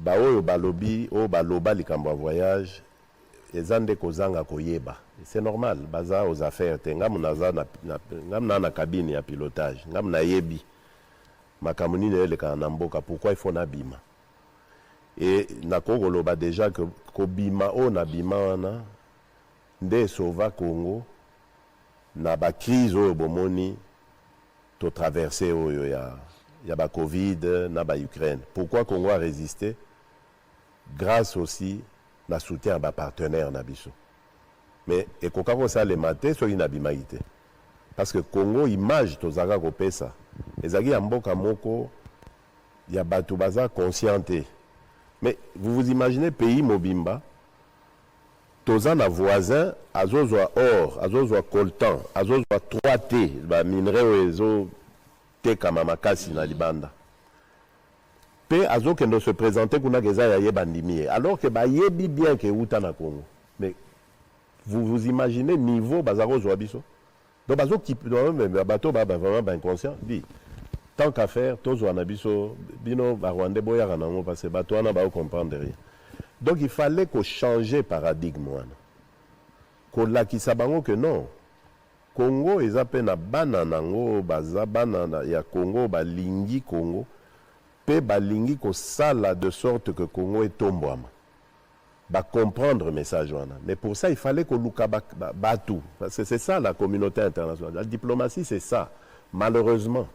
Baoyo balobi, oyo baloba likambo ya voyage, eza nde kozanga koyeba. C'est normal, baza aux affaires te. Ngamu naza ngamu na cabine ya pilotage, ngamu nayebi makambo nini elekaka na mboka. Pourquoi il faut nabima? E nakoki koloba déjà que kobima oyo nabima wana nde esauva Congo na bacrise oyo bomoni totraverse, oyo ya bacovid na baUkraine. Pourquoi Congo a résisté? Grâce aussi na soutien ya bapartenaire na biso. Mais ekoka kosalema te soki nabimaki te, parce que Congo, image tozalaka kopesa ezalaki ya mboka moko ya bato baza conscient te. Mais vous vous imaginez, pays mobimba, toza na voisin azozwa or, azozwa coltan, azozwa 3T, baminerai oyo ezotekama makasi na libanda, mpe azokende se présenter kuna ke eza ya ye, bandimi ye, alors que bayebi bien ke euta na Congo. Mais vous vous imaginez niveau baza kozwa biso? Donc bazokipe bato ba vraiment bainconscient dit tant qu'à faire, tozwa na biso, bino Barwandais boyaka nango, parce que bato wana bazocomprendre rien. Donc il fallait kochanger paradigme wana, kolakisa bango ke non, Congo eza mpe na bana nango, baza bana ya Congo, balingi Congo mpe balingi kosala de sorte que Congo etombwama. Bacomprendre message wana. Mais pour ça, il fallait koluka bato, parce que c'est ça la communauté internationale. La diplomatie, c'est ça. Malheureusement,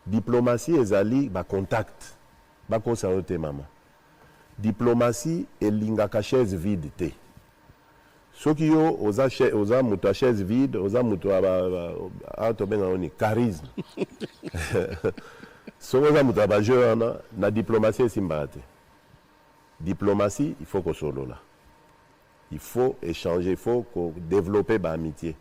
diplomatie ezali bacontact. Bakosa yo te, mama. Diplomatie elingaka chaise vide te. Soki yo oza moto ya chaise vide, oza moto ya awa tobenga ngo ni charisme, soki oza moto ya bajeu wana, na diplomatie esimbaka te. Diplomatie, il faut kosolola, il faut échanger, il faut développer baamitié.